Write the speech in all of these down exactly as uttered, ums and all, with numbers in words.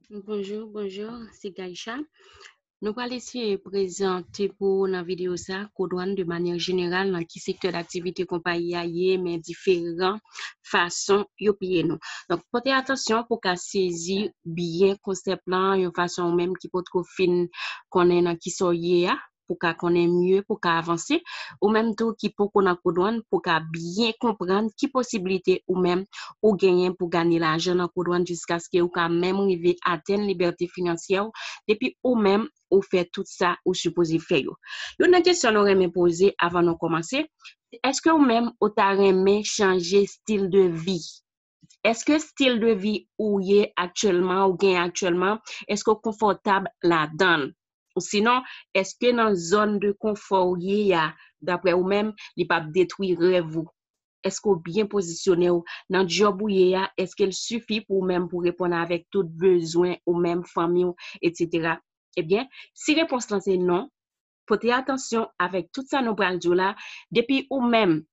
Bonjou, bonjou, se Gaïcha. Nou pral eseye prezante pou ou nan videyo sa, Kodwann de manyè jeneral, nan ki sektè daktivite konpayi a ye, men diferan fason yo peye nou. Donk, pote atansyon pou ka sezi byen konsèp lan, yon fason ou menm ki potko fin konnen nan ki sa w ye a, pou ka konnen mye, pou ka avanse, ou menm tou ki poko nan Kodwann, pou ka byen konprann ki posiblite ou menm ou genyen pou ganye lajan nan Kodwann jiskaske ou ka menm rive atenn libète finansyè w, depi ou menm ou fè tout sa ou sipoze fè yo. Youn nan kesyon nou renmen poze avan nou kòmanse, se èske ou menm ou ta renmen chanje stil de vi? Èske stil de vi ou ye aktyèlman, ou gen aktyèlman, èske ou konfòtab ladan l? Ou sinon, èske nan zòn de konfò ou ye a, daprè ou menm, li p ap detwi rèv ou? Èske ou byen pozisyone w nan djòb ou ye a? Èske l sifi pou ou menm pou reponn avèk tout bezwen ou menm, fanmi w, etsetera? Ebyen, si repons lan se non, pote atansyon avèk tout sa nou pral di w la, depi ou menm,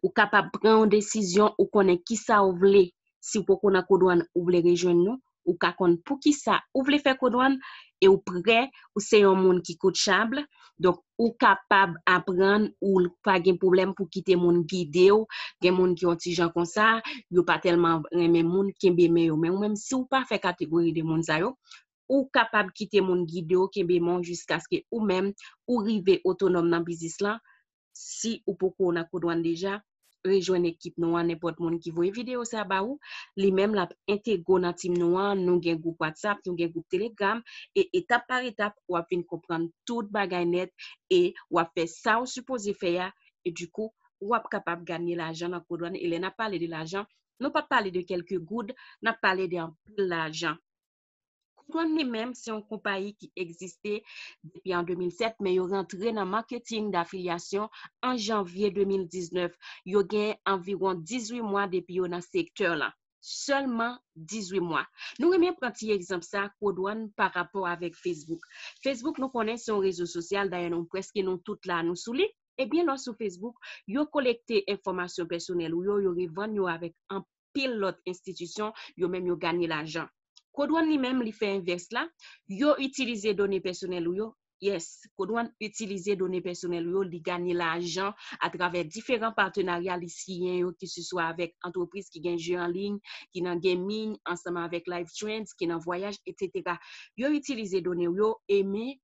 ou kapab pran yon desizyon, ou konnen kisa ou vle. Si w poko nan Kodwann, ou vle rejwenn nou, ou ka konn poukisa ou vle fè Kodwann, e ou prè, ou se yon moun ki koutchab. Donk, ou kapab aprann, ou pa gen pwoblèm pou kite moun gide w. Gen moun ki yon ti jan konsa, yo pa tèlman renmen moun kenbe men yo. Men ou menm, si w pa fè kategori de moun sa yo, ou kapab kite moun gide w, kenbe men w jiskaske ou menm, ou rive otonòm nan biznis lan. Si ou poko nan Kodwann deja, rejwenn ekip nou an, nenpòt moun ki voye videyo sa ba ou, li menm l ap entegre w nan team nou an, nou gen gwoup WhatsApp, nou gen gwoup Telegram, e etap pa etap, w ap vin konprann tout bagay nèt, e w ap fè sa ou sipoze fè a, e dikou, w ap kapab ganye lajan nan Kodwann, e lè n ap pale de lajan, nou p ap pale de kèlke goud, n ap pale de anpil lajan. Kodwann li menm, se yon konpayi ki egziste depi an de mil sèt, men yo rantre nan maketing dafilyasyon an janvye de mil diznèf. Yo gen anviwon dizuit mwa depi yo nan sektè lan. Sèlman dizuit mwa. Nou renmen pran ti egzanp sa, Kodwann, pa rapò avèk Facebook. Facebook, nou konnen se yon rezo sosyal, dayè nou prèske nou tout la, nou sou li. Ebyen, lè w sou Facebook, yo kolekte enfòmasyon pèsonèl ou yo, yo revann yo avèk anpil lòt enstitisyon, yo menm yo ganye lajan. Kodwann li menm, li fè envès la, yo itilize done pèsonèl ou yo, yes, Kodwann itilize done pèsonèl ou yo, li ganye lajan atravè diferan patenarya li siyen yo, kisiswa avèk antrepriz ki gen je an liy, ki nan gaming, ansanm avèk live trends, ki nan vwayaj, etsetera. Yo itilize done w yo, e men,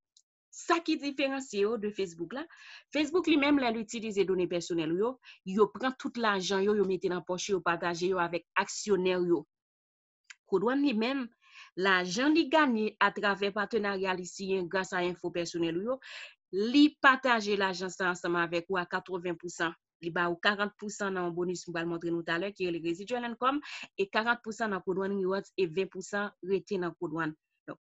sa ki diferansye yo de Facebook la, Facebook li menm, lè l itilize done pèsonèl ou yo, yo pran tout lajan yo, yo mete nan pòch yo, yo pataje yo avèk aksyonè yo. Kodwann li menm, lajan li ganye atravè patenarya li siyen gras a enfo pèsonèl ou yo, li pataje lajan sa ansanm avèk ou a katreven pousan. Li ba ou karant pousan nan yon bonis m pral montre nou talè ki rele Residual Income, e karant pousan nan Kodwann Rewards e ven pousan rete nan Kodwann. Donk,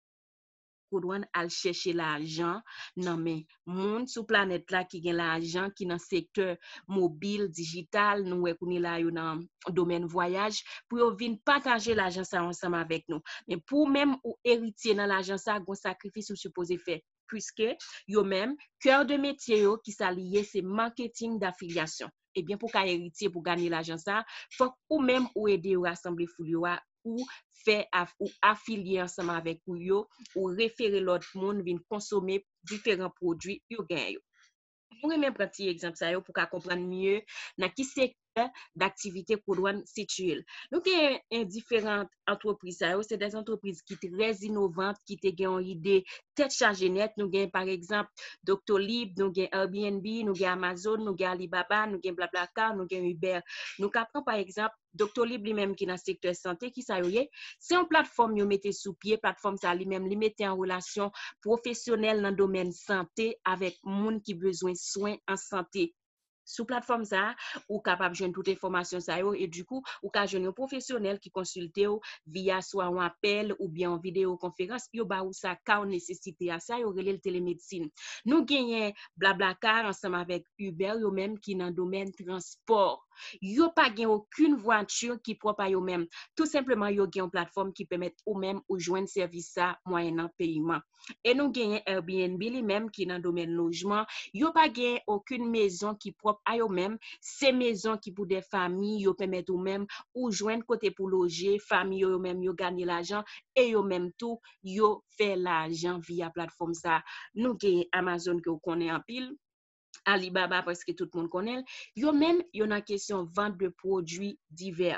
Kodwann al chèche lajan nan men moun sou planèt la ki gen lajan, ki nan sektè mobil, dijital, nou wè kounye la yo nan domèn vwayaj, pou yo vin pataje lajan sa yo ansanm avèk nou. Men pou ou menm ou eritye nan lajan sa, gon sakrifis ou sipoze fè. Puiske yo menm, kè de metye yo, ki sa li ye, se maketing dafilyasyon. Ebyen, pou ka eritye, pou ganye lajan sa, fòk ou menm ou ede yo rasanble foul yo a, ou fè af, ou afilye ansanm avèk ou yo, ou refere lòt moun vin konsome diferan pwodui yo genyen yo. Nou renmen pran ti egzanp sa yo pou ka konprann mye nan ki sektè daktivite Kodwann sitiye l. Nou gen, eh, diferan antrepriz sa yo, se de antrepriz ki trè inovan, ki te gen yon ide tèt chaje nèt. Nou gen, pa egzanp, Doctolib, nou gen Airbnb, nou gen Amazon, nou gen Alibaba, nou gen BlaBlaCar, nou gen Uber. Nou ka pran, pa egzanp, Doctolib li menm ki nan sektè sante, ki sa yo ye? Se yon platfòm yo mete sou pye. Platfòm sa li menm, li mete an relasyon pwofesyonèl nan domèn sante avèk moun ki bezwen swen an sante. Sou platfòm sa a, ou kapab jwenn tout enfòmasyon sa yo, e dikou, ou ka jwenn yon pwofesyonèl ki konsilte w via swa yon apèl oubyen yon videyo konferans, yo ba ou sa ka w nesesite a, sa yo rele l telemedsin. Nou genyen BlaBlaCar ansanm avèk Uber, yo menm ki nan domèn transpò. Yo pa gen okenn vwati ki pwòp a yo menm. Tou senpleman, yo gen yon platfòm ki pèmèt ou menm ou jwenn sèvis sa mwayennan peyiman. E nou genyen Airbnb li menm ki nan domèn lojman. Yo pa gen okenn mezon ki pwòp a yo menm. Se mezon ki pou de fanmi, yo pèmèt ou menm ou jwenn kote pou loje, fanmi yo, yo menm yo ganye lajan e yo menm tou yo fè lajan via platfòm sa. Nou genyen Amazon ke w konnen anpil, Alibaba prèske tout moun konnen l. Yo menm, yo nan kesyon vant de pwodui divè.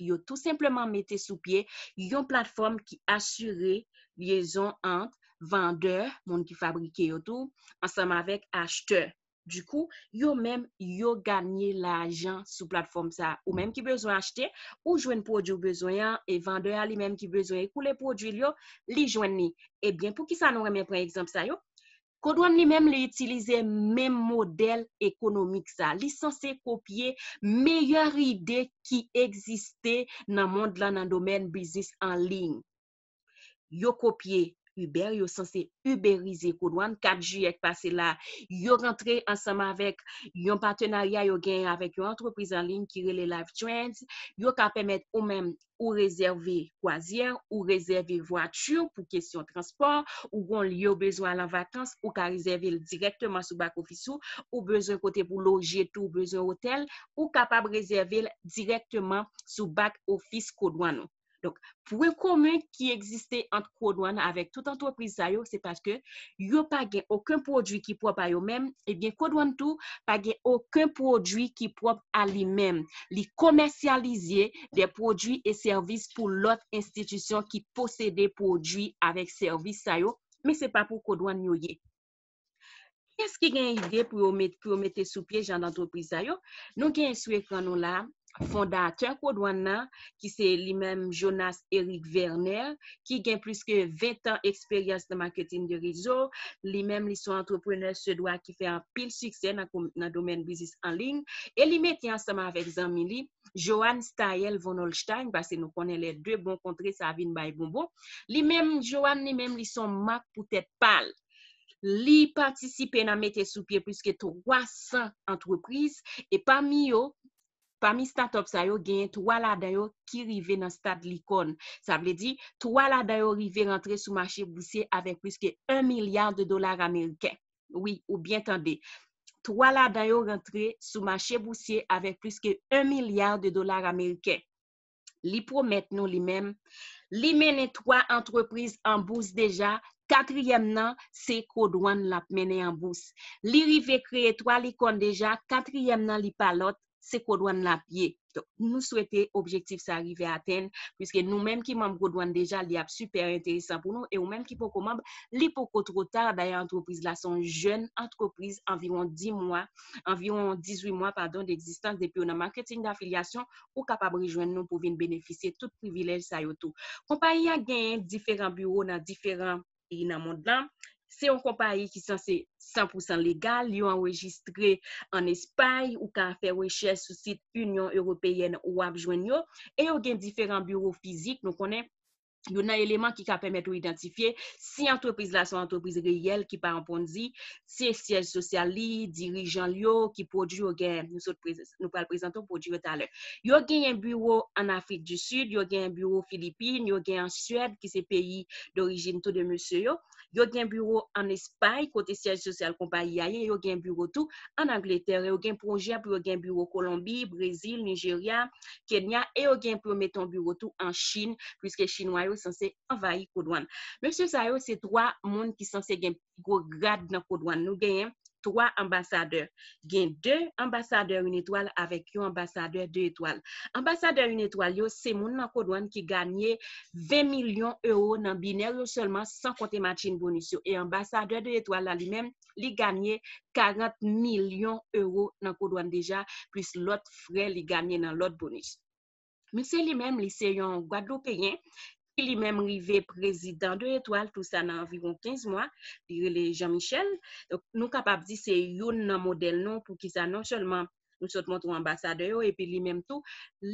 Yo tou senpleman mete sou pye yon platfòm ki asire lyezon ant vandè, moun ki fabrike yo tou, ansanm avèk achtè. Dikou, yo menm, yo ganye lajan sou platfòm sa. Ou menm ki bezwen achte, ou jwenn pwodui ou bezwen an, e vandè a li menm ki bezwen ekoule pwodui l yo, li jwenn li. Ebyen, poukisa nou renmen pran egzanp sa yo? Kodwann li menm, li itilize menm modèl ekonomik sa. Li sanse kopye meyè ide ki egziste nan mond lan nan domèn biznis an liy. Yo kopye Uber, yo sanse uberize Kodwann. Kat jiyè k pase la, yo rantre ansanm avèk yon patenarya yo genyen avèk yon antrepriz an liy ki rele Life Trends. Yo ka pèmèt ou menm ou rezève kwazyè, ou rezève vwati pou kesyon transpò, ou gon lye ou bezwen al an vakans, ou ka rezève l dirèkteman sou back office ou, ou bezwen kote pou loje tou, ou bezwen otèl, ou kapab rezève l dirèkteman sou back office Kodwann ou. Donk, pwen komen ki egziste ant Kodwann avèk tout antrepriz sa yo, se paske yo pa gen okenn pwodui ki pwòp a yo menm, ebyen Kodwann tou pa gen okenn pwodui ki pwòp a li menm. Li komèsyalize de pwodui e sèvis pou lòt enstitisyon ki posede pwodui avèk sèvis sa yo, men se pa pou Kodwann yo ye. Kiyès ki gen ide pou yo met, pou yo mete sou pye jan dantrepriz sa yo? Nou gen sou ekran nou la fondatè Kodwann nan, ki se li menm Jonas Eric Verner, ki gen plis ke ven tan eksperyans nan maketing de rezo. Li menm, li se yon antreprenè swedwa ki fè anpil siksè nan, nan domèn biznis an liy. E li mete ansanm avèk zanmi li, Johan Staël von Holstein, paske nou konnen les deux bon kontre, sa vin bay bonbon. Li menm, Johan li menm, li se yon mak pou tèt pa l. Li patisipe nan mete sou pye plis ke twa san antrepriz, e pami yo, pami startup sa yo, genyen twa ladan yo ki rive nan stad likòn. Sa vle di, twa ladan yo rive rantre sou mache bousye avèk plis ke un milliard de dollars américains. Wi, ou byen tande. Twa ladan yo rantre sou mache bousye avèk plis ke un milliard de dollars américains. Li pwomèt nou li menm, li mennen twa antrepriz an bous deja, katriyèm nan, se Kodwann l ap mennen an bous. Li rive kreye twa likòn deja, katriyèm nan, li pa lòt, se Kodwann l ap ye. Donk, nou swete objektif sa rive atenn, piske nou menm ki manm Kodwann deja, li ap sipè enteresan pou nou, e ou menm ki poko manm, li poko twò ta. Dayè, antrepriz la se yon jèn antrepriz, anviwon dis mwa, anviwon dizuit mwa, padon, d'existence, depi w nan marketing d'affiliation, ou kapab rejwenn nou pou vin benefisye tout privilèj sa yo tou. Konpayi a genyen diferan biwo nan diferan peyi nan mond lan. Se yon konpayi ki sanse san pou san legal, yo anrejistre ann Espay, ou ka fè rechèch sou sit Inyon Ewopeyèn ou w ap jwenn yo, e yo gen diferan biwo fizik, nou konnen youn nan eleman ki ka pèmèt ou idantifye si antrepriz la se yon antrepriz reyèl ki pa yon Ponzi, se syèj sosyal li, dirijan l yo, ki pwodui yo gen, nou sot prez-, nou pral prezante w pwodui yo talè. Yo genyen biwo ann Afrik di Sid, yo genyen biwo Filipin, yo gen an Syèd, ki se peyi dorijin tou de mesye yo. Yo gen biwo ann Espay, kote syèj sosyal konpayi a ye, yo gen biwo tou ann Angletè, yo gen pwojè pou yo gen biwo Kolonbi, Brezil, Nijerya, Kenya, e yo gen pou yo mete yon biwo tou an Chin, piske Chinwa yo sanse anvayi Kodwann. Mesye sa yo se twa moun ki sanse gen pi gwo grad nan Kodwann. Nou genyen twa anbasadè. Gen de anbasadè Une Étoile avèk yon anbasadè De Etwal. Anbasadè Une Étoile yo, se moun nan Kodwann ki ganye ven milyon ewo nan binè yo sèlman, san konte matching bonus yo. E anbasadè De Etwal la, li menm, li ganye karant milyon ewo nan Kodwann deja, plis lòt frè li ganye nan lòt bonus. Misye li menm, li se yon Gwadloupeyen ki li menm rive prezidan De Etwal, tou sa nan anviwon kenz mwa. Li rele Jean Michel. Donk, nou kapab di se youn nan modèl nou, poukisa non sèlman nou sot montre w anbasadè yo, epi li menm tou,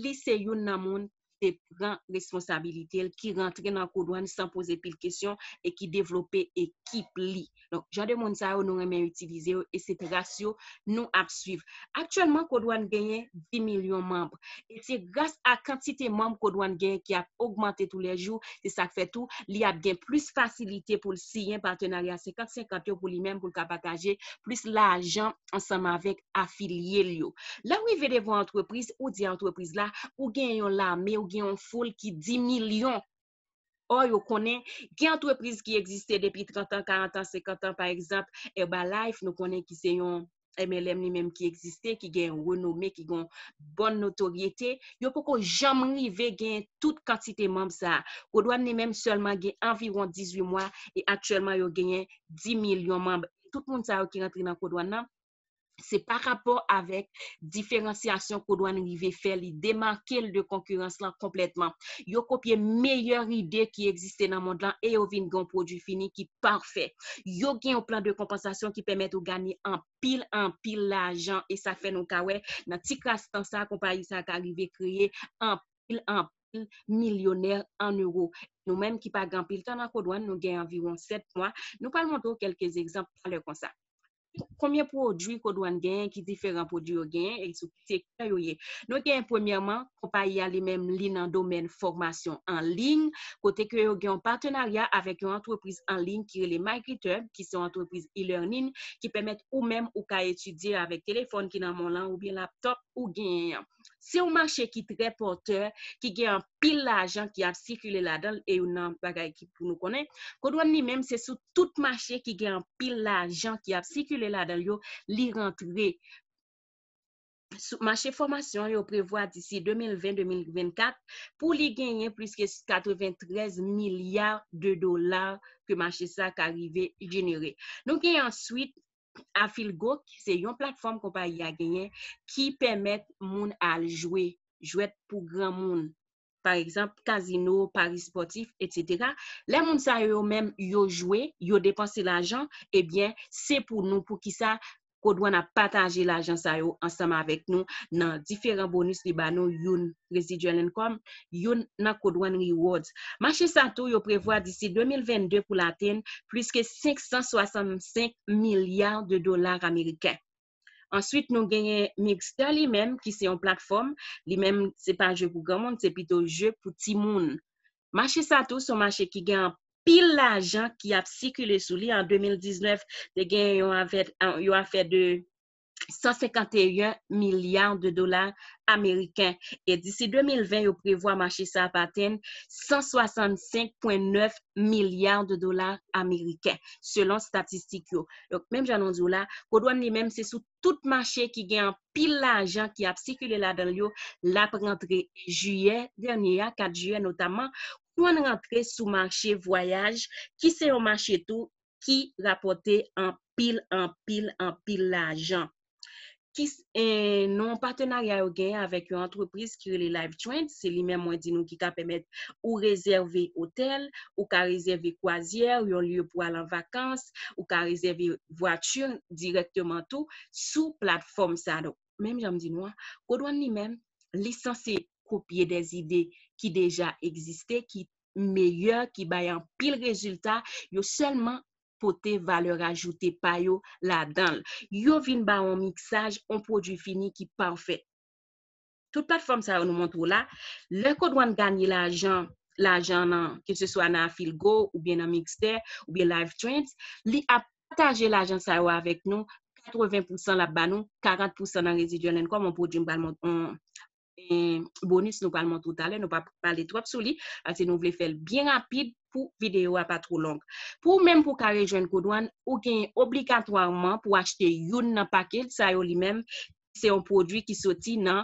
li se youn nan moun te pran responsabilite l, ki rantre nan kodwàn san poze pil kesyon e ki devlope ekip li. Donk, jan de moun sa yo, nou renmen itilize yo e se tras yo nou ap swiv. Aktyèlman, kodwàn genyen dis milyon manm. E se gras a kantite manm kodwàn genyen ki ap ogmante toulèjou, se sa k fè tou, li ap gen plis fasilite pou l siyen patenarya senkant senkant yo pou li menm, pou l ka pataje plis lajan ansanm avèk afilye l yo. Lè w rive devan antrepriz, ou di a antrepriz la, ou gen yon lame, ou gen yon foul ki dis milyon. Ò, yo konnen, gen antrepriz ki egziste depi trant an, karant an, senkant an, pa egzanp, Herbalife, nou konnen ki se yon M L M li menm ki egziste, ki gen yon renome, ki gen yon bòn notoryete, yo poko janm rive gen tout kantite manm sa a. Kodwàn li menm sèlman gen anviwon dizuit mwa e aktyèlman yo genyen dis milyon manm. Tout moun sa yo ki rantre nan kodwàn nan, se pa rapò avèk diferansyasyon kodwàn rive fè, li demake l de konkirans lan konplètman. Yo kopye meyè ide ki egziste nan mond lan e yo vin gen yon pwodui fini ki pafè. Yo gen yon plan de konpansasyon ki pèmèt ou ganye anpil, anpil lajan. E sa fè nou ka wè, nan ti kras tan sa, konpayi sa ka rive kreye anpil, anpil milyonè an ewo. Nou menm ki pa gen anpil tan nan kodwàn, nou gen anviwon sèt mwa. Nou pral montre w kèlke egzanp talè konsa. Konbyen pwodui kodwàn genyen, ki diferan pwodui yo genyen e sou ki sektè yo ye. Nou genyen premyèman, konpayi a li menm li nan domèn fòmasyon an liy, kote ke yo gen yon patenarya avèk yon antrepriz an liy ki rele MyGitter, ki se yon antrepriz e-learning ki pèmèt ou menm ou ka etidye avèk telefòn ki nan men w lan oubyen laptòp ou genyen an. Se yon mache ki trè pòtè, ki gen anpil lajan ki ap sikile ladan l, e youn nan bagay ki pou nou konnen, kodwàn li menm se sou tout mache ki gen anpil lajan ki ap sikile ladan l yo, li rantre. Sou mache fòmasyon, yo prevwa disi de mil ven, de mil vennkat, pou li genyen plis ke katreventrèz milya de dola ke mache sa ka rive jenere. Nou gen answit Afilgo, ki se yon platfòm konpayi a genyen, ki pèmèt moun al jwe, jwèt pou granmoun. Pa egzanp, kazino, pari spòtif, etsetera. Lè moun sa yo menm, yo jwe, yo depanse lajan, ebyen, se pou nou, poukisa Kodwàn ap pataje lajan sa yo ansanm avèk nou nan diferan bonis li ba nou, youn residual income, youn nan Kodwàn Rewards. Mache sa tou, yo prevwa disi de mil vennde pou l atenn plis ke senk san swasannsenk milya de dola ameriken. Answit, nou genyen Mixter li menm, ki se yon platfòm, li menm, se pa jwe pou granmoun, se pito jwe pou timoun. Mache sa tou, se yon mache ki gen anpil lajan ki ap sikile sou li. An de mil diznèf, te gen yon afè, yon afè de san senkanteyen milya de dola ameriken. E disi de mil ven, yo prevwa mache sa ap atenn san swasannsenk pwen nèf milya de dola ameriken, selon statistik yo. Donk, menm jan nou di w la, Kodwàn li menm, se sou tout mache ki gen anpil lajan ki ap sikile ladan l yo, l ap rantre. Jiyè dènye a, kat jiyè notamman, Kodwàn rantre sou mache vwayaj, ki se yon mache tou ki rapòte anpil, anpil, anpil lajan. Ki, eh, non patenarya yo genyen avèk yon antrepriz ki rele Life Trends, se li menm mwen di nou ki ka pèmèt ou rezève otèl, ou ka rezève kwazyè, yon lye pou al an vakans, ou ka rezève vwati dirèkteman tou sou platfòm sa. Donk, menm jan m di nou an, Kodwàn li menm, li sanse kopye dè zide ki deja egziste, ki meyè, ki bay anpil rezilta, yo sèlman pote valè ajoute pa yo ladan l. Yo vin ba w yon miksaj, yon pwodui fini ki pafè. Tout platfòm sa yo nou montre w la, lè Kodwàn ganye lajan, lajan nan, ke se swa nan Afilgo, oubyen nan Mixter, oubyen Life Trends, li ap pataje lajan sa yo avèk nou, katreven pousan l ap ba nou, karant pousan nan residual income, yon pwodui m pral mont-, yon, eh, bonis nou pral montre w talè, nou pa pale twòp sou li, paske nou vle fè l byen rapid pou videyo a pa twò long. Pou ou menm pou w ka rejwenn Kodwàn, ou gen obligatwaman pou achte youn nan package sa yo li menm, se yon pwodui ki soti nan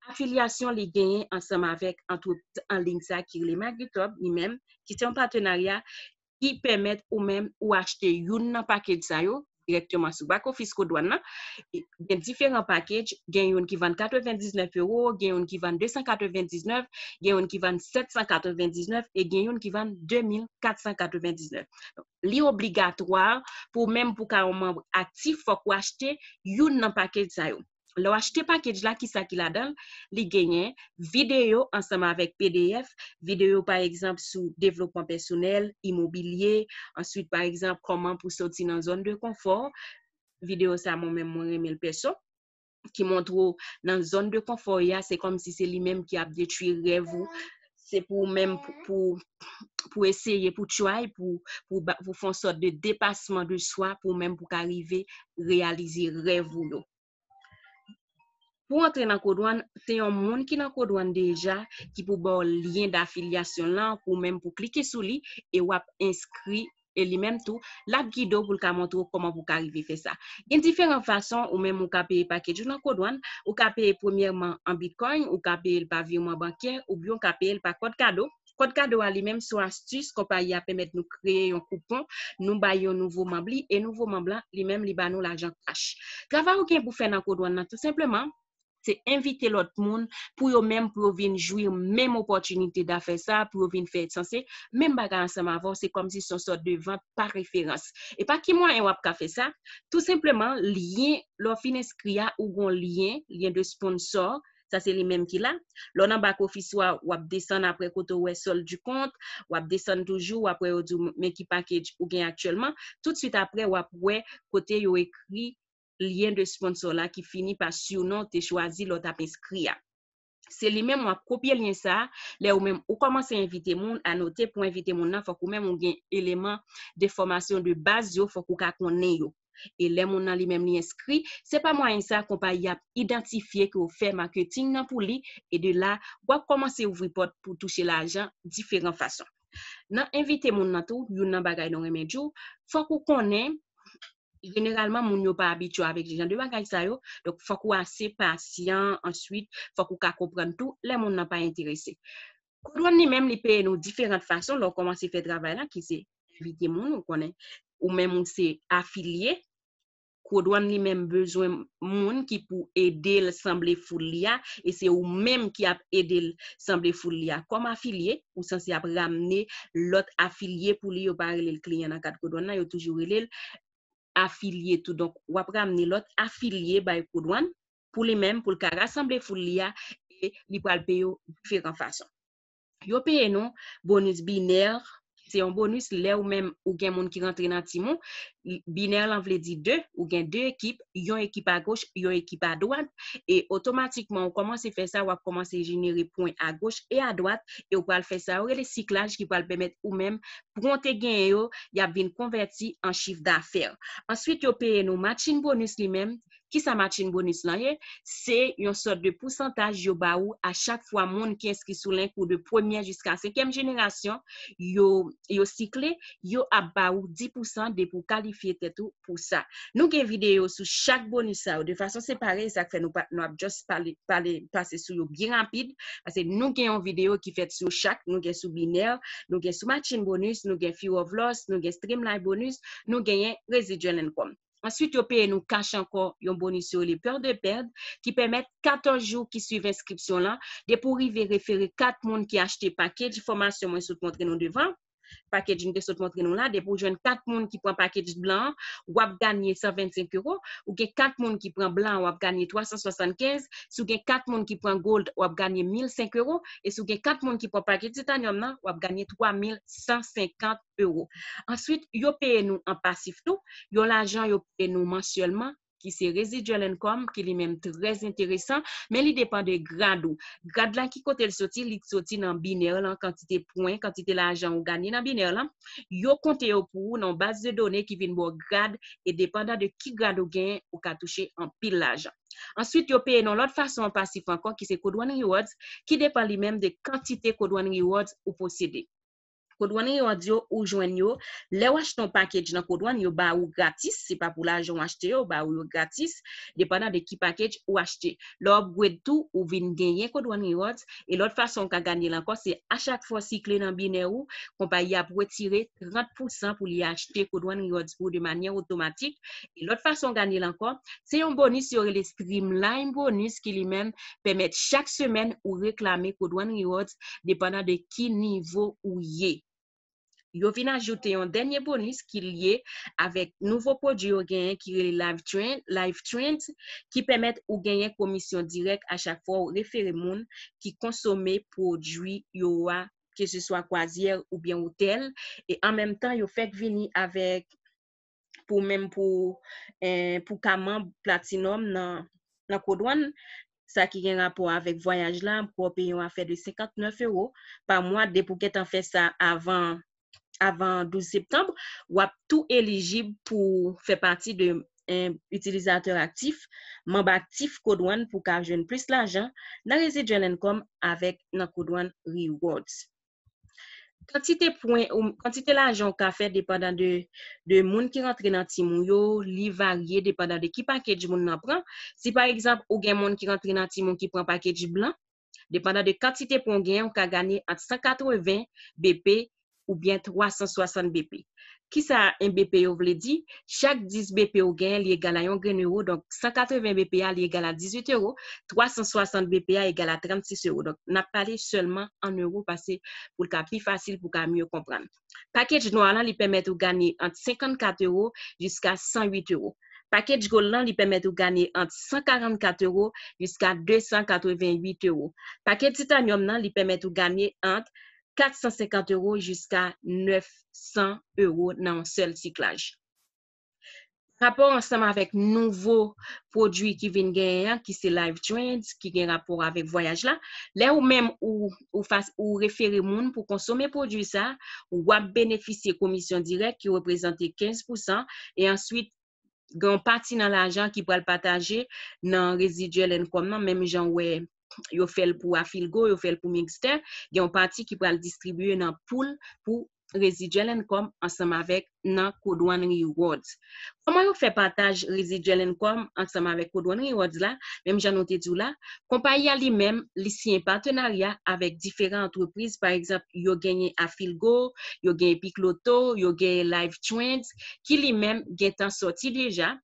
afilyasyon li genyen ansanm avèk antrepriz an liy sa ki rele Magritab li menm, ki se yon patenarya ki pèmèt ou menm ou achte youn nan package sa yo dirèkteman sou back office Kodwàn nan. E gen diferan package, gen youn ki vann katrevendiznèf ewo, gen youn ki vann de san katrevendiznèf, gen youn ki vann sèt san katrevendiznèf e gen youn ki vann de mil kat san katrevendiznèf. Donk, li obligatwa pou ou menm pou w ka yon manm aktif, fòk ou achte youn nan package sa yo. Lè w achte package la, kisa ki ladan l? Li genyen videyo ansanm avèk P D F, videyo pa egzanp sou devlopman pèsonèl, imobilye, answit pa egzanp kòman pou soti nan zòn de konfò. Videyo sa mwen menm mwen renmen l pèso, ki montre w nan zòn de konfò w ye a, se kòmsi se li menm ki ap detwi rèv ou. Se pou ou menm pou, pou, pou eseye, pou try, pou, pou, ba- pou fè yon sòt de depasman de swa, pou ou menm pou ka rive reyalize rèv ou yo. Pou antre nan Codone, se yon moun ki nan Codone deja ki pou ba w lyen dafilyasyon lan, pou ou menm pou klike sou li e w ap enskri e li menm tou, l ap gide w pou l ka montre w kòman pou w ka rive fè sa. Gen diferan fason ou menm ou ka peye package ou nan Codone. Ou ka peye premyèman an Bitcoin, ou ka peye l pa virman bankè, oubyen ou ka peye l pa kòd kado. Kòd kado a li menm se yon astis konpayi a pèmèt nou kreye yon koupon, nou bay yon nouvo manm li, e nouvo manm lan li menm li ba nou lajan cash. Travay ou gen pou fè nan Codone nan tou senpleman, se envite lòt moun pou yo menm pou yo vin jwi menm opòtinite dafè sa, pou yo vin fè sanse menm bagay ansanm avè w, se kòmsi se yon sòt de vant pa referans. E pa ki mwayen w ap ka fè sa? Tou senpleman, lyen, lè w fin enskri a, ou gon lyen, lyen de sponsor, sa se li menm ki la. Lè w nan bak ofis ou a, w ap desann apre kote w wè solde du compte, w ap desann toujou, w ap wè yo di w men ki package ou gen aktyèlman. Toutswit apre, w ap wè kote yo ekri lyen de sponsor la ki fini pa surnon w te chwazi lè w t ap enskri a. Se li menm w ap kopye lyen sa a, lè ou menm ou kòmanse envite moun, a note pou envite moun nan, fòk ou menm ou gen eleman de fòmasyon de baz yo, fòk ou ka konnen yo. E lè moun nan li menm li enskri, se pa mwayen sa konpayi ap idantifye ke w fè maketing nan pou li, e de la, w ap kòmanse ouvri pòt pou touche lajan diferan fason. Nan envite moun nan tou, youn nan bagay nou renmen di w, fòk ou konnen, jeneralman, moun yo pa abitye avèk jan de bagay sa yo, donk fòk ou ase pasyan, answit, fòk ou ka konprann tou, lè moun nan pa enterese. Codone li menm, li peye nou diferan fason, lè w kòmanse fè travay la, ki se envite moun, ou konnen, ou menm ou se afilye, Codone li menm bezwen moun ki pou ede l sanble foul li a, e se ou menm ki ap ede l sanble foul li a. Kòm afilye, ou sanse ap ramne lòt afilye pou li, yo pa rele l kliyan nan kad Codone nan, yo toujou rele l afilye tou. Donk, w ap ramne lòt afilye bay Codone pou li menm, pou l ka rasanble foul li a, e li pral peye w diferan fason. Yo peye nou bonis binè, se yon bonis lè ou menm ou gen moun ki rantre nan tim ou. Binè lan vle di de, ou gen de ekip, yon ekip agoch, yon ekip adwat, e otomatikman ou kòmanse fè sa, w ap kòmanse jenere pwen agoch e adwat, e ou pral fè sa yo rele siklaj ki pral pèmèt ou menm, pwen w te genyen yo, y ap vin konvèti an chif dafè. Answit, yo peye nou matching bonus li menm, Kisa matching bonus lan ye? Se yon sòt de pousantaj yo ba ou a chak fwa moun ki enskri sou link ou de premyè jiska senkyèm jenerasyon, yo, yo sikle, yo ap ba ou dis pousan depi w kalifye tèt ou pou sa. Nou gen videyo sou chak bonus sa yo de fason separe, e sa k fè nou pa, nou ap just pale, pale, pase sou yo byen rapid, paske nou gen yon videyo ki fèt sou chak, nou gen sou binè, nou gen sou matching bonus, nou gen fear of loss, nou gen streamline bonus, nou genyen residual income. Answit, yo peye nou cash ankò, yon bonis yo rele peur de perdre, ki pèmèt katòz jou ki swiv enskripsyon lan, depi w rive refere kat moun ki achte package fòmasyon mwen sot montre nou devan, package m te sot montre nou la, depi w jwenn kat moun ki pran package blan an, w ap ganye san vennsenk euro, ou gen kat moun ki pran blan an, w ap ganye twa san swasannkenz, si w gen kat moun ki pran gold, w ap ganye mil senk euro, e si w gen kat moun ki pran package titanium nan, w ap ganye twa mil san senkant euro. Answit, yo peye nou an pasif tou, yon lajan yo peye nou mansyèlman, ki se residual income, ki li menm trè enteresan, men li depann de grad ou. Grad la ki kote l soti, li soti nan binè lan, kantite pwen, kantite lajan ou ganye nan binè lan. Yo konte yo pou ou nan yon baz de done ki vin ba w grad, e depandan de ki grad ou genyen, ou ka touche anpil lajan. Answit, yo peye nou lòt fason an pasif ankò, ki se Codone Rewards, ki depann li menm de kantite Codone Rewards ou posede. Codone Rewards yo, ou jwenn yo, lè w achte yon package nan Codone, yo ba ou gratis, se pa pou lajan w achte yo, yo ba ou yo gratis, depandan de ki package ou achte. Lè w upgrade tou, ou vin genyen Codone Rewards, e lòt fason ou ka ganye l ankò, se a chak fwa w sikle nan binè ou, konpayi a ap retire trant pousan pou li achte Codone Rewards pou ou de manyè otomatik. E lòt fason w ganye l ankò, se yon bonis yo rele Streamline Bonus ki li menm pèmèt chak semèn ou reklame Codone Rewards depandan de ki nivo ou ye. yo vin ajoute yon dènye bonis ki lye avèk nouvo pwodui yo genyen ki rele Live Trend, Live Trends, ki pèmèt ou genyen komisyon dirèk a chak fwa ou refere moun ki konsome pwodui yo a, ke se swa kwazyè oubyen otèl, e an menm tan, yo fèk vini avèk pou menm pou, eh, pou ka manm Platinum nan, nan Kodwann, sa ki gen rapò avèk vwayaj la, pou w peye yon afè de senkantnèf ewo pa mwa, depi w gentan fè sa avan, avan douz septanm, w ap tou elijib pou fè pati de, eh, itilizatè aktif, manm aktif Kodwann pou ka jwenn plis lajan nan residual income avèk nan Kodwann Rewards. Kantite pwen ou kantite lajan ou ka fè depandan de, de moun ki rantre nan tim ou yo, li varye depandan de ki package moun nan pran. Si pa egzanp, ou gen moun ki rantre nan tim ou ki pran package blan, depandan de kantite pwen ou genyen, ou ka ganye ant san katreven B P oubyen twa san swasant B P. Kisa en B P yo vle di? Chak dis B P ou genyen, li egal a yon grenn ewo. Donk, san katreven B P a, li egal a dizuit ewo. Twa san swasant B P a egal a trannsis ewo. Donk, n ap pale sèlman an ewo, paske pou l ka pi fasil, pou w ka mye konprann. Package nwa lan, li pèmèt ou ganye ant senkannkat ewo jiska san uit ewo. Package gold lan, li pèmèt ou ganye ant san karannkat ewo jiska de san katreven uit ewo. Package titanyòm nan, li pèmèt ou ganye ant kat san senkant ewo jiska nèf san ewo nan yon sèl siklaj. Rapò ansanm avèk nouvo pwodui ki vin genyen an, ki se Live Trends, ki gen rapò avèk vwayaj la. Lè ou menm ou, ou fas, ou refere moun pou konsome pwodui sa, w ap benefisye komisyon dirèk ki reprezante kenz pousan, e answit, gen yon pati nan lajan ki pral pataje nan residual income nan, menm jan w wè yo fè l pou Afilgo, yo fè l pou Mixter, gen yon pati ki pral distribiye nan pool pou residual income ansanm avèk nan Kodwann Rewards. Kòman yo fè pataj residual income ansanm avèk Kodwann Rewards la? Menm jan nou te di w la, konpayi a li menm, li siyen patenarya avèk diferan antrepriz. Pa egzanp, yo genyen Afilgo, yo genyen Picloto, yo genyen Live Trends, ki li menm gentan sòti deja.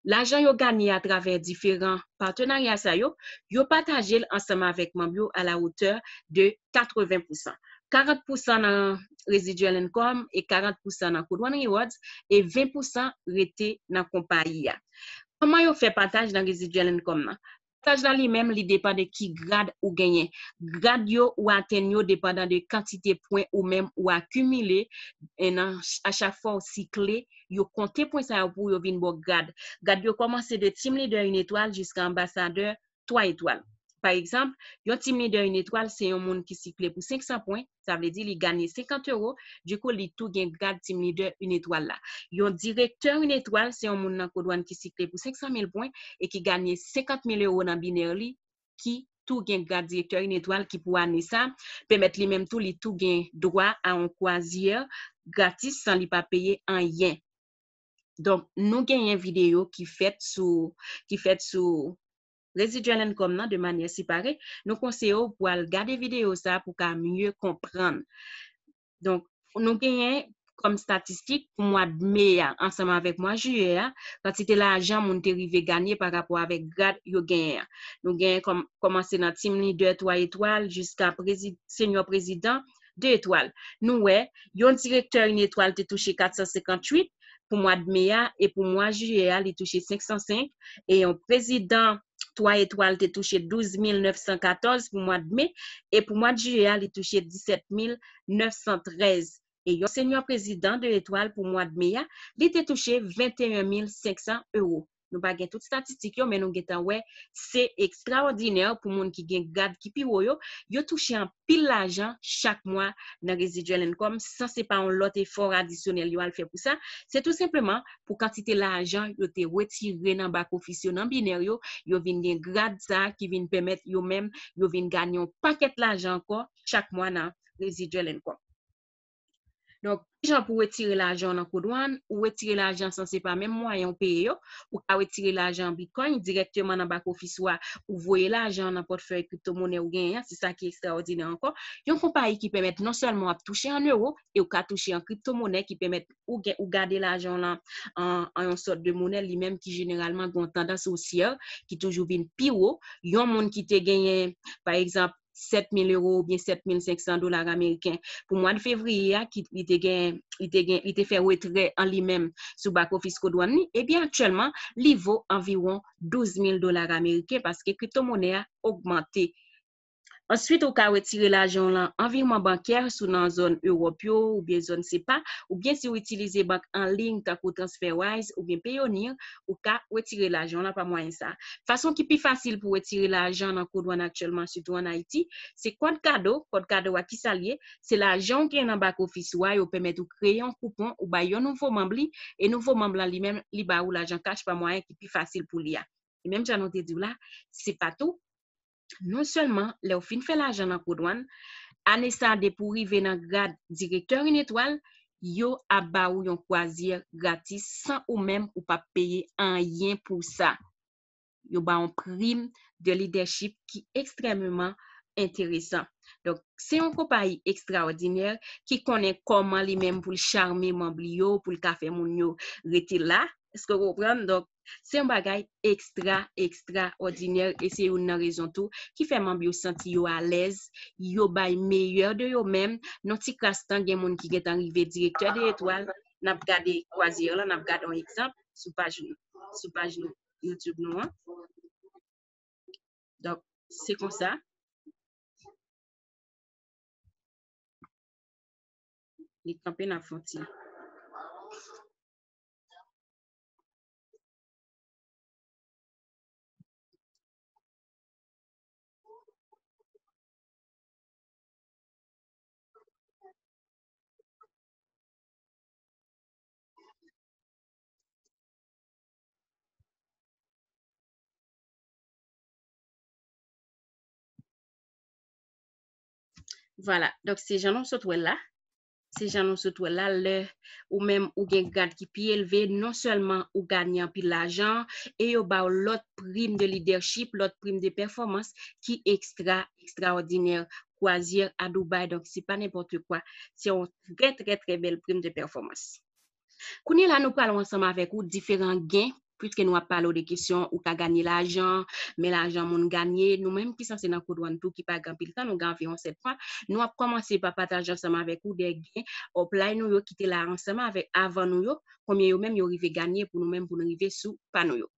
Lajan yo ganye atravè diferan patenarya sa yo, yo pataje l ansanm avèk manm yo à la hauteur de katreven pousan. Karant pousan nan residual income e karant pousan nan Kodwann Rewards e ven pousan rete nan konpayi a. Kòman yo fè pataj nan residual income nan? Pataj la li menm, li depann de ki grad ou genyen. Grad yo ou atenn yo depandan de kantite pwen ou menm ou akimile, e nan, a chak fwa ou sikle, yo konte pwen sa yo pou yo vin ba w grad. Grad yo kòmanse de team leader une étoile jiska anbasadè twa etwal. Pa egzanp, yon team leader une étoile se yon moun ki sikle pou senk san pwen, sa vle di li ganye senkant ewo, dikou li tou gen grad team leader une étoile la. Yon direktè une étoile se yon moun nan Kodwann ki sikle pou senk san mil pwen e ki ganye senkant mil ewo nan binè li, ki tou gen grad direktè une étoile ki pou ane sa, pèmèt li menm tou li tou gen dwa a yon kwazyè gratis san li pa peye anyen. Donk, nou genyen videyo ki fèt sou, ki fèt sou residual income nan de manyè separe. Nou konseye w pou al gade videyo sa pou ka mye konprann. Donk, nou genyen kòm statistik pou mwa d me a, ansanm avèk mwa jiyè a, kantite lajan moun te rive ganye pa rapò avèk grad yo genyen an. Nou genyen kòm, kòmanse nan team leader twa etwal jiska prezi-, senyò prezidan de etwal. Nou wè, yon direktè une étoile te touche kat san senkantuit pou mwa d me a, e pou mwa jiyè a, li touche senk san senk, e yon prezidan twa etwal te touche douz mil nèf san katòz pou mwa d me, e pou mwa d jiyè a, li touche disèt mil nèf san trèz. E yon senyò prezidan de etwal pou mwa d me a, li te touche venteyen mil senk san ewo. Nou pa gen tout statistik yo, men nou gentan wè se ekstraòdinè pou moun ki gen grad ki pi wo yo. Yo touche anpil lajan chak mwa nan residual income, san se pa yon lòt efò adisyonèl yo al fè pou sa. Se tou senpleman pou kantite lajan yo te retire nan back office yo, nan binè yo, yo vin gen grad sa ki vin pèmèt yo menm, yo vin ganye yon pakèt lajan ankò chak mwa nan residual income. Donk, kijan pou w retire lajan w nan Kodwann? Ou retire lajan san se pa menm mwayen w peye yo. Ou ka retire lajan an Bitcoin dirèkteman nan back office ou a, ou voye lajan nan pòtfèy kriptomonè ou genyen an, se sa ki ekstraòdinè ankò. Yon konpayi ki pèmèt non sèlman w ap touche an ewo, e ou ka touche an kriptomonè ki pèmèt ou gen, ou gade lajan w lan an, an yon sòt de monè li menm ki jeneralman gen yon tandans osyè ki toujou vin pi wo. Yon moun ki te genyen, pa egzanp, sèt mil ewo oubyen sèt mil senk san dola ameriken. Pou mwa de fevriye a, ki li te gen, li te gen, li te fè retrè an li menm sou back office Code One li, ebyen aktyèlman, li vo anviwon douz mil dola ameriken paske kriptomonè a ogmante. Answit, ou ka retire lajan w lan an virman bankè si w nan zòn Ewòp yo oubyen zòn sepa, oubyen si w itilize bank an liy tankou TransferWise oubyen Payoneer, ou ka retire lajan w lan pa mwayen sa. Fason ki pi fasil pou retire lajan nan Code One aktyèlman, sitou ann Ayiti, se kòd kado. Kòd kado a, kisa l ye? Se lajan w gen nan back office ou a, yo pèmèt ou kreye yon koupon, ou bay yon nouvo manm li, e nouvo manm lan li menm, li ba ou lajan kach pa mwayen ki pi fasil pou li a. E menm jan nou te di w la, se pa tou. Non sèlman, lè w fin fè lajan nan Code One, ane sa a, depi w rive nan grad direktè en etwal, yo ap ba ou yon kwazyè gratis san ou menm ou p ap peye anyen pou sa. Yo ba w yon prim de lidèchip ki ekstrèmeman enteresan. Donk, se yon konpayi ekstraòdinè ki konnen kòman li menm pou l chame manm li yo, pou l ka fè moun yo rete la. Èske w konprann? Donk, se yon bagay ekstra, ekstraòdinè, e se youn nan rezon tou ki fè manm yo santi yo alèz, yo bay meyè de yo menm. Nan ti kras tan, gen moun ki gentan rive direktè de etwal. N ap gade kwazyè lan, n ap gade yon egzanp sou paj nou, sou paj nou, YouTube nou an. Donk, se konsa. Li kanpe, n ap fè yon ti. Vwala, donk se jan nou sot wè l la. Se jan nou sot wè l la, lè ou menm ou gen grad ki pi elve, non sèlman ou ganye anpil lajan, e yo ba w lòt prim de lidèchip, lòt prim de pèfòmans ki ekstra, ekstraòdinè. Kwazyè a Dubaï, donk se pa nenpòt kwa. Se yon trè, trè, trè bèl prim de pèfòmans. Kounye a la, nou pral wè ansanm avèk ou diferan gen, piske nou ap pale w de kesyon ou ka ganye lajan, men lajan moun ganye, nou menm ki sanse nan Code One tou, ki pa gen anpil tan, nou gen anviwon sèt mwa, nou ap kòmanse pa pataje ansanm avèk ou de gen upline nou yo ki te la ansanm avèk, avan nou yo, konbyen yo menm yo rive ganye pou nou menm, pou nou rive sou pa nou yo.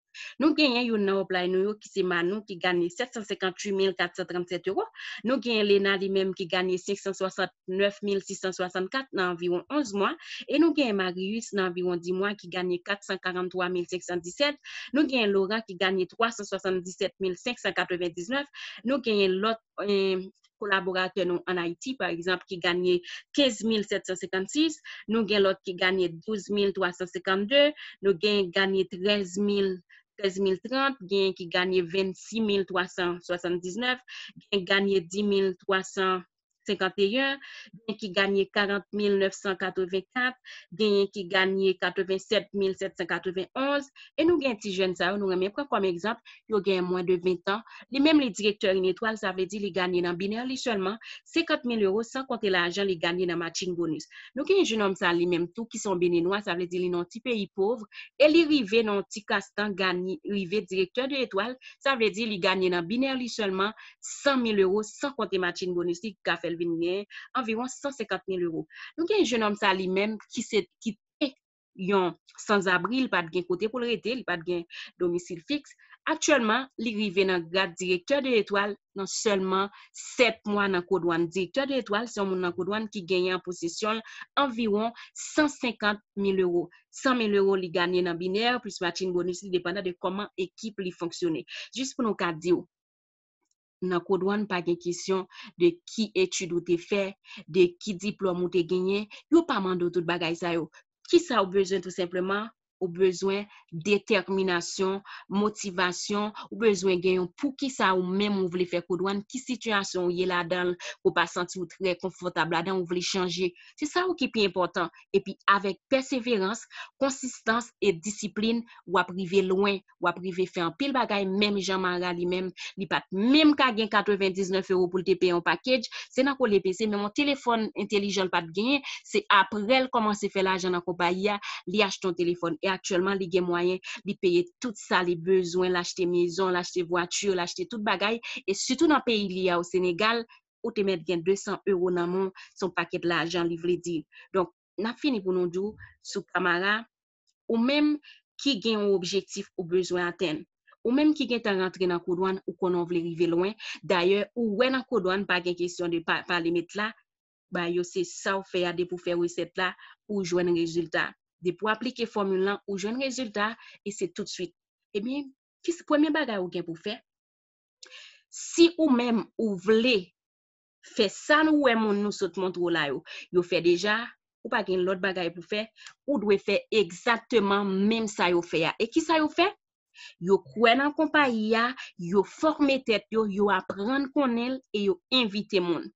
Nou genyen youn nan upline nou yo ki se Manou ki ganye sèt san senkantuit mil kat san trannsèt ewo. Nou genyen Lena li menm ki ganye senk san swasantnèf mil sis san swasannkat nan anviwon onz mwa. E nou genyen Marius nan anviwon dis mwa ki ganye kat san karanntwa mil senk san disèt. Nou genyen Laurent ki ganye twa san swasanndisèt mil senk san katrevendiznèf. Nou genyen lòt, eh, kolaboratè nou ann Ayiti, pa egzanp, ki ganye kenz mil sèt san senkannsis, nou gen lòt ki ganye douz mil twa san senkannde, nou gen ganye trèz mil, trèz mil trant, gen ki ganye vennsis mil twa san swasanndiznèf, gen ganye dis mil twa san senkanteyen, gen ki ganye karant mil nèf san katrevenkat, genyen ki ganye katrevensèt mil sèt san katrevenonz, e nou gen ti jèn sa yo, nou renmen pran kòm egzanp, yo gen mwens de ven tan. Li menm li direktè en etwal, sa vle di li ganye nan binè li sèlman senkant mil ewo, san konte lajan li ganye nan matching bonus. Nou gen jennonm sa li menm tou ki se yon Beninwa, sa vle di li nan yon ti peyi pòv, e li rive nan yon ti kras tan ganye, rive direktè de etwal, sa vle di li ganye nan binè li sèlman san mil ewo, san konte matching bonus li ki ka fè l vin gen anviwon san senkant mil ewo. Nou gen jennonm sa li menm ki se, ki te yon sanzabri, li pa t gen kote pou l rete, li pa t gen domisil fiks. Aktyèlman, li rive nan grad direktè de etwal nan sèlman sèt mwa nan Code One. Direktè de etwal, se yon moun nan Code One ki genyen an posesyon l anviwon san senkant mil ewo. San mil ewo li ganye nan binè, plis matching bonus li, depandan de kòman ekip li fonksyone. Jis pou nou ka di w, nan Code One, pa gen kesyon de ki etid ou te fè, de ki diplòm ou te genyen. Yo pa mande w tout bagay sa yo. Kisa ou bezwen tou senpleman? Ou bezwen detèminasyon, motivasyon, ou bezwen gen yon poukisa ou menm ou vle fè Code One, ki sitiyasyon ou ye ladan l, ou pa santi w trè konfòtab ladan, ou vle chanje. Se sa yo ki pi enpòtan. Epi avèk pèseverans, konsistans e disiplin, w ap rive lwen, w ap rive fè anpil bagay, menm jan Mara li menm, li pa t menm ka gen katrevendiznèf ewo pou l te peye yon package, se nan kole pese, menm yon telefòn entelijan l pa t genyen, se aprè l kòmanse fè lajan nan konpayi a, li achte yon telefòn. aktyèlman, li gen mwayen, li peye tout sa li bezwen, l achte mezon, l achte vwati, l achte tout bagay, e sitou nan peyi li a, o Senegal, ou te mèt gen de san ewo nan men w, se yon pakèt lajan li vle di. Donk, n ap fini pou nou di w, sou Kamara, ou menm ki gen yon objektif ou bezwen atenn, ou menm ki gentan rantre nan kodwàn, ou konnen w vle rive lwen. Dayè, ou wè nan kodwàn pa gen kesyon de pa, pale met la, ba yo se sa w fè a, depi w fè resèt la, ou jwenn rezilta. Depi w aplike fòmil lan, ou jwenn rezilta, e se toutswit. Ebyen, ki premye bagay ou gen pou fè? Si ou menm ou vle fè sa nou wè moun nou sot montre w la yo, yo fè deja, ou pa gen lòt bagay pou fè, ou dwe fè egzakteman menm sa yo fè a. E ki sa yo fè? Yo kwè nan konpayi a, yo fòme tèt yo, yo aprann konnen l e yo envite moun.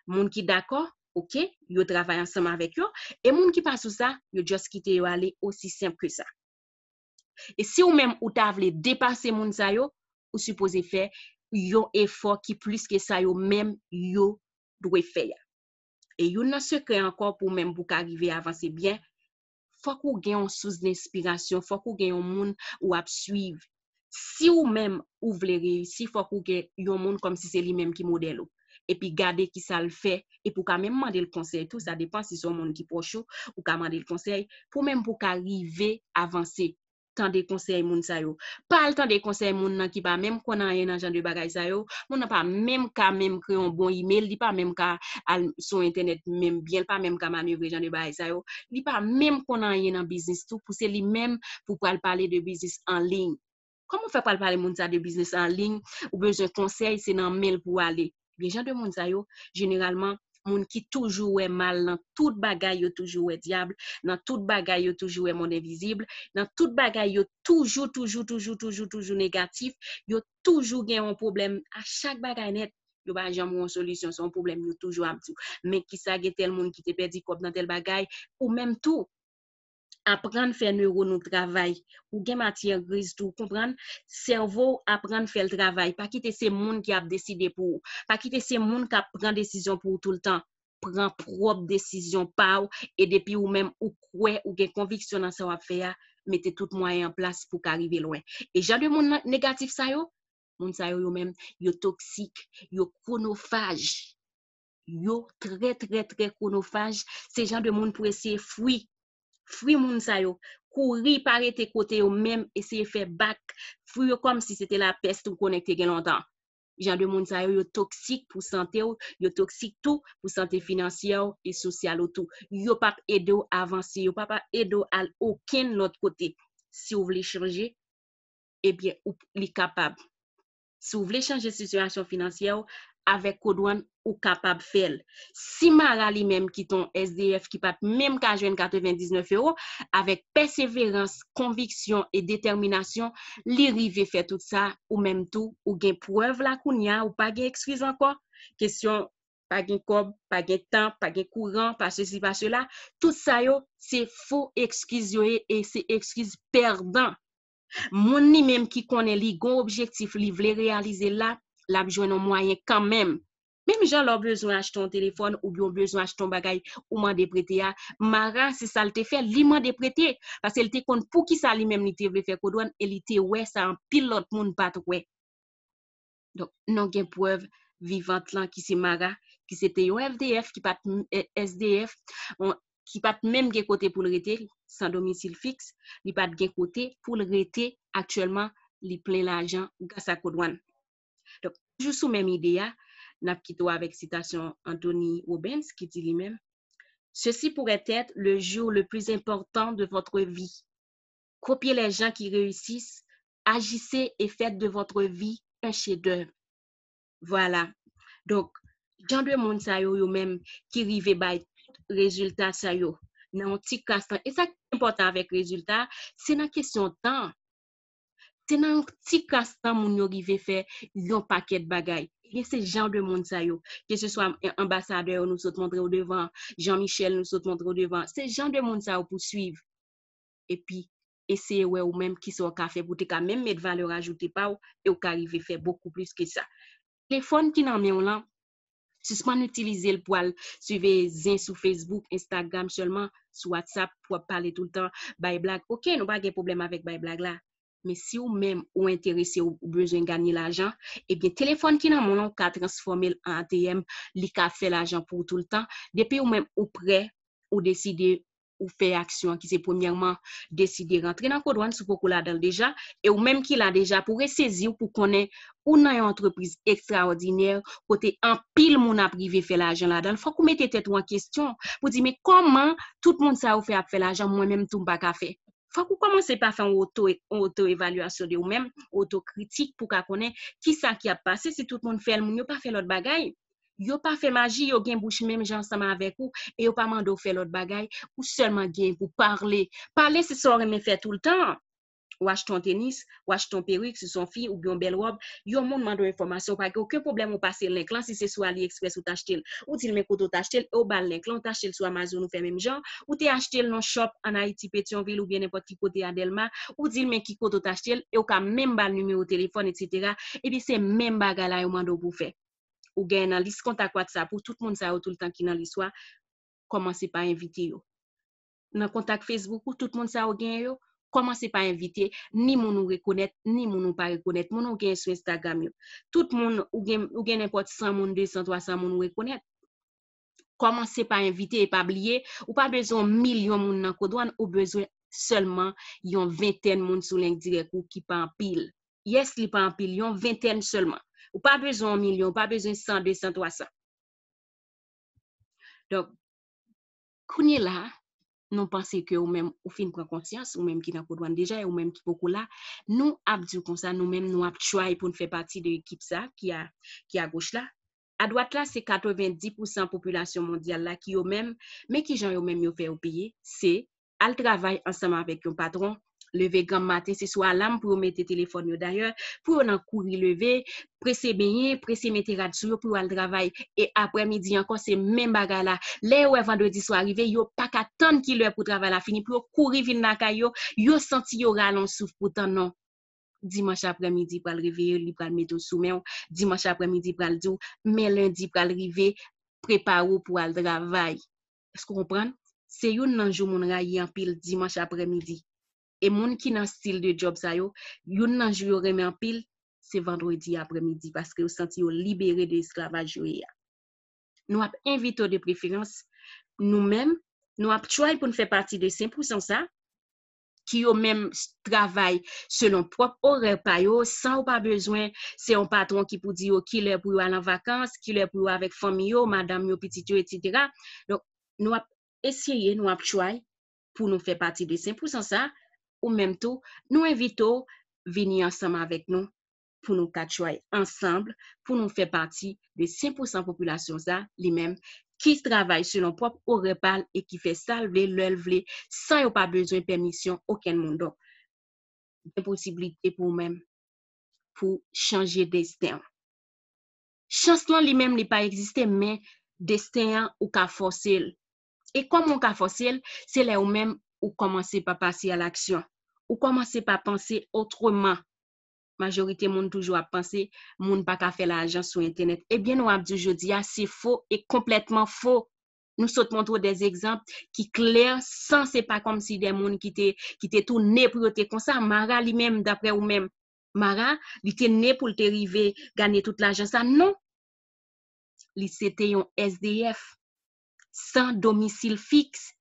Moun ki dakò, oke, yo travay ansanm avèk yo, e moun ki pa sou sa, yo just kite yo ale, osi senp ke sa. E si ou menm ou ta vle depase moun sa yo, ou sipoze fè yon efò ki plis ke sa yo menm yo dwe fè a. E youn nan sekrè ankò pou ou menm pou w ka rive avanse byen, fòk ou gen yon sous denspirasyon, fòk ou gen yon moun ou ap swiv. Si ou menm ou vle reyisi, fòk ou gen yon moun kòmsi se li menm ki modèl ou. Epi gade ki sa l fè, epi ou ka menm mande l konsèy tou, sa depan si se yon moun ki pwòch ou, ou ka mande l konsèy, pou menm pou w ka rive avanse. Tande konsèy moun sa yo. Pa al tande konsèy moun nan ki pa menm konn anyen nan jan de bagay sa yo. Moun nan pa menm ka menm kreye yon bon email, li pa menm ka al sou entènèt menm byen, li pa menm ka manevre jan de bagay sa yo. Li pa menm konn anyen nan biznis tou, pou se li menm pou pral pale de biznis an liy. Kòman w fè pral pale moun sa de biznis an liy? Ou bezwen konsèy, se nan men l pou w ale. Gen jan de moun sa yo, jeneralman, moun ki toujou wè mal nan tout bagay, yo toujou wè dyab, nan tout bagay, yo toujou wè mond envizib, nan tout bagay, yo toujou, toujou, toujou, toujou, toujou negatif, yo toujou gen yon pwoblèm a chak bagay nèt. Yo pa janm wè yon solisyon, se yon pwoblèm yo toujou ap di w. Men kisa gen tèl moun ki te pèdi kòb nan tèl bagay, ou menm tou, aprann fè newòn ou travay. Ou gen matyè griz tou, ou konprann? Sèvo w, aprann fè l travay. Pa kite se moun ki ap deside pou ou. Pa kite se moun k ap pran desizyon pou ou toultan. Pran pwòp desizyon pa w, e depi ou menm ou kwè, ou gen konviksyon nan sa w ap fè a, mete tout mwayen an plas pou w ka rive lwen. E jan de moun nan, negatif sa yo, moun sa yo, yo menm, yo toksik, yo kwonophage. Yo trè, trè, trè kwonophage. Se jan de moun pou eseye fwi. Fwi moun sa yo. Kouri, pa rete kote yo menm, eseye fè bak. Fwi yo kòmsi se te lapès ou konnen ki te gen lontan. Jan de moun sa yo, yo toksik pou sante w, yo toksik tou pou sante finansyè w e sosyal ou tou. Yo p ap ede w avanse, yo p ap ede w al okenn lòt kote. Si w vle chanje, ebyen, ou, li kapab. Si w vle chanje sitiyasyon finansyè w, avèk Kodwann, ou kapab fè l. Si Mara li menm ki t on S D F ki pa t menm ka jwenn katrevendiznèf ewo, avèk pèseverans, konviksyon e detèminasyon, li rive fè tout sa, ou menm tou, ou gen prèv la kounye a, ou pa gen ekskiz ankò. Kesyon pa gen kòb, pa gen tan, pa gen kouran, pa sesi, pa sela, tout sa yo, se fo ekskiz yo ye e se ekskiz pèdan. Moun li menm ki konnen li gon objektif li vle reyalize la, l ap jwenn yon mwayen kanmenm. Menm jan lè w bezwen achte yon telefòn oubyen w bezwen achte yon bagay ou mande prete a, Mara se sa l te fè, li mande prete, paske l te konn poukisa li menm li te vle fè Kodwann e li te wè sa anpil lòt moun pa t wè. Donk, nou gen prèv vivant lan ki se Mara, ki se te yon F D F, ki pa t, eh, S D F, on, ki pa t menm gen kote pou l rete, san domisil fiks, li pa t gen kote pou l rete aktyèlman, li plen lajan gras a Kodwann. Donk, toujou sou menm ide a, n ap kite w avèk sitasyon Anthony Robbins ki di li menm, ceci pourrait être le jour le plus important de votre vie. Copiez les gens qui réussissent, agissez et faites de votre vie un chef-d'œuvre. Vwala. Donk, jan de moun sa yo, yo menm ki rive bay tout rezilta sa yo nan yon ti kras tan. E sa ki enpòtan avèk rezilta, se nan kesyon tan. Se nan yon ti kras tan moun yo rive fè yon pakèt bagay. Ebyen, se jan de moun sa yo, ke se swa anbasadè yo nou sot montre w devan, Jean Michel nou sot montre w devan, se jan de moun sa yo pou swiv. Epi, eseye wè ou menm kisa w ka fè pou w te ka menm met valè ajoute pa w e w ka rive fè bokou plis ke sa. Telefòn ki nan men w lan, Sispann itilize l pou al swiv zen sou Facebook, Instagram sèlman, sou WhatsApp, pou ap pale tout tan, bay blag. Oke, nou pa gen pwoblèm avèk bay blag la. Men si ou menm ou enterese, ou, ou bezwen ganye lajan, ebyen, telefòn ki nan men w lan, ou ka transfòme l an A T M, li ka fè lajan pou ou tout tan. Depi ou menm ou prè, ou deside, ou fè aksyon an ki se premyèman deside rantre nan kodwàn si w poko ladan l deja, e ou menm ki la deja pou resezi w, pou konnen ou nan yon antrepriz ekstraòdinè kote anpil moun ap rive fè lajan ladan l, fòk ou mete tèt ou an kesyon pou di, men kòman tout moun sa yo fè ap fè lajan, mwen menm tou m pa ka fè? Fòk ou kòmanse pa fè yon oto, yon oto evalyasyon de ou menm, oto kritik pou ka konnen kisa ki ap pase si tout moun fè l, moun yo pa fè lòt bagay. Yo pa fè maji, yo gen bouch menm jan ansanm avèk ou, e yo pa mande w fè lòt bagay, ou sèlman gen pou pale. Pale se sa w renmen fè tout tan. Ou achte yon tenis, ou achte yon perik, si se yon fi, oubyen yon bèl wòb, yon moun mande w enfòmasyon, ou pa gen okenn pwoblèm ou pase lenk lan, si se sou AliExpress ou t achte l. Ou di l men kote w t achte l, e w ba l lenk lan, ou t achte l sou Amazon ou fè menm jan, ou te achte l nan shop ann Ayiti, Petyonvil oubyen nenpòt ki kote a Dèlma, ou di l men ki kote w t achte l, e w ka menm ba l nimewo telefòn, etsetera. Ebyen, se menm bagay la yo mande w pou w fè. Ou genyen nan lis kontak WhatsApp ou, tout moun sa yo tout tan ki nan lis ou a, kòmanse pa envite yo. Nan kontak Facebook ou, tout moun sa yo genyen yo, kòmanse pa envite ni moun ou rekonèt, ni moun ou pa rekonèt, moun ou genyen sou Instagram yo. Tout moun, ou gen, ou gen nenpòt san moun, de san, twa san moun ou rekonèt. Kòmanse pa envite e pa bliye, ou pa bezwen yon milyon moun nan kodwàn, ou bezwen sèlman yon ventèn moun sou len dirèk ou ki pa anpil. Yes, li pa anpil, yon ventèn sèlman. Ou pa bezwen yon milyon, ou pa bezwen san, de san, twa san. Donk, kounye la, nou panse ke ou menm, ou fin pran konsyans, ou menm ki nan kodwàn deja, e ou menm ki poko la, nou ap di w konsa, nou menm, nou ap try pou n fè pati de ekip sa, ki a, ki agoch la. Adwat la, se katrevenndis pousan popilasyon mondyal la ki yo menm, men ki jan yo menm yo fè yo peye? Se al travay ansanm avèk yon patwon, leve granm maten, se sou alam pou yo mete telefòn yo dayè, pou yo nan kouri leve, prese benyen, prese mete rad sou yo pou yo al travay. E aprèmidi ankò, se menm bagay la. Lè yo wè vandredi swa rive, yo pa ka tann ki lè pou travay la fini, pou yo kouri vin lakay yo, yo santi yo rale yon souf pou tann non. Dimanch aprèmidi pral reveye, li pral mete w sou men w. Dimanch aprèmidi pral di w, men lendi pral rive, prepare w pou al travay. Èske w konprann? Se youn nan jou moun rayi anpil, dimanch aprèmidi. E moun ki nan stil de djòb sa yo, youn nan jou yo renmen anpil, se vandredi aprèmidi, paske yo santi yo libere de esklavaj yo ye a. Nou ap envite w de preferans, nou menm, nou ap try pou n fè pati de senk pousan sa, ki yo menm s-, travay selon pwòp orè pa yo, san yo pa bezwen, se yon patwon ki pou di yo kilè pou yo al an vakans, kilè pou yo avèk fanmi yo, madanm yo, pitit yo, etsetera. Donk, nou ap eseye, nou ap try pou nou fè pati de senk pousan sa, ou menm tou, nou envite w vini ansanm avèk nou pou nou ka try ansanm, pou nou fè pati de senk pousan popilasyon sa, li menm, ki travay selon pwòp orè pa l e ki fè sa l vle, lè l vle, san yo pa bezwen pèmisyon okenn moun. Donk, gen posiblite pou ou menm, pou chanje desten w. Chans lan li menm, li pa egziste, men desten an, ou ka fòse l. E kòman ou ka fòse l? Se lè ou menm, ou kòmanse pa pase a laksyon. Ou kòmanse pa panse otreman. Majorite moun toujou ap panse moun pa ka fè lajan sou entènèt. Ebyen, nou ap di w jodi a, se fo e konplètman fo. Nou sot montre w dè egzanp ki klè, san se pa kòmsi dè moun ki te, ki te tou ne pou yo te konsa. Mara li menm, daprè ou menm, Mara, li te ne pou l te rive ganye tout lajan sa? Non. Li se te yon S D F, san domisil fiks.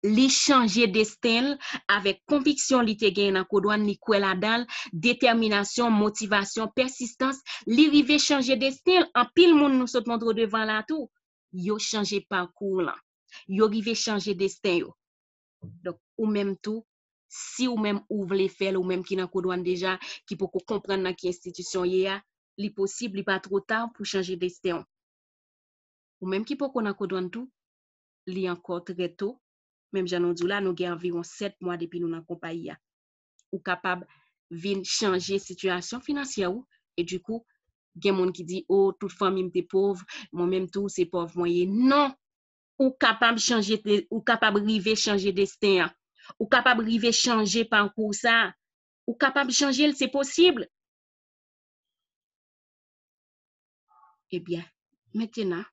Li chanje desten l avèk konviksyon li te genyen nan kodwàn, li kwè ladan l, detèminasyon, motivasyon, pèsistans. Li rive chanje desten l. Anpil moun nou sot montre w devan la tou, yo chanje pakou lan. Yo rive chanje desten yo. Donk, ou menm tou, si ou menm ou vle fè l, ou menm ki nan kodwàn deja, ki poko konprann nan ki enstitisyon w ye a, li posib, li pa twò ta pou chanje desten w. Ou menm ki poko nan kodwàn tou, li ankò trè to. Menm jan nou di w la, nou gen anviwon sèt mwa depi nou nan konpayi a. Ou kapab vin chanje sitiyasyon finansyè ou, e dikou, gen moun ki di, o, tout fanmi m te pòv, mwen menm tou, se pòv mwen ye. Non! Ou kapab chanje, ou kapab rive chanje desten an. Ou kapab rive chanje pakou sa. Ou kapab chanje l, se posib. Ebyen, mentenan,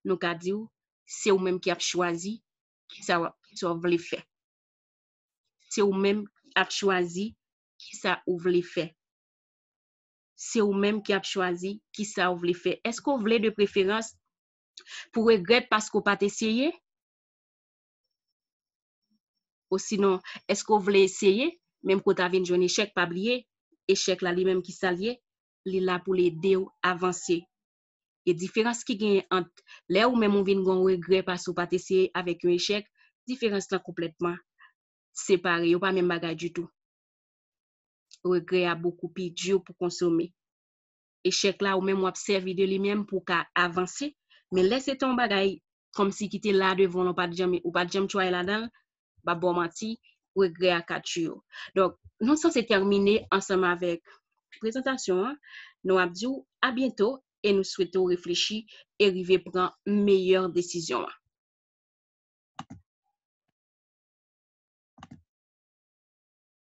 nou ka di w, se ou menm ki ap chwazi kisa w ap, kisa w vle fè. Se ou menm ki ap chwazi kisa ou vle fè. Se ou menm ki ap chwazi kisa ou vle fè. Èske w vle de preferans pou regrèt paske w pa t eseye? Osinon, èske w vle eseye, menm ke w ta vin jwenn echèk? Pa bliye, echèk la li menm ki sa l ye, li la pou l ede w avanse. E diferans ki genyen ant lè ou menm ou vin gen yon regrè paske w pa t eseye avèk yon echèk, diferans lan konplètman separe, yo pa menm bagay ditou. Regrè a bokou pi di pou konsome. Echèk la, ou menm w ap sèvi de li menm pou w ka avanse. Men lè se te yon bagay kòmsi ki te la devan w, ou pa t janm, ou pa t janm try ladan l, m ap ba w manti, regrè a ka tiye w. Donk, nou sanse tèmine ansanm avèk prezantasyon an. Nou ap di w a byento e nou swete w reflechi e rive pran meyè desizyon an.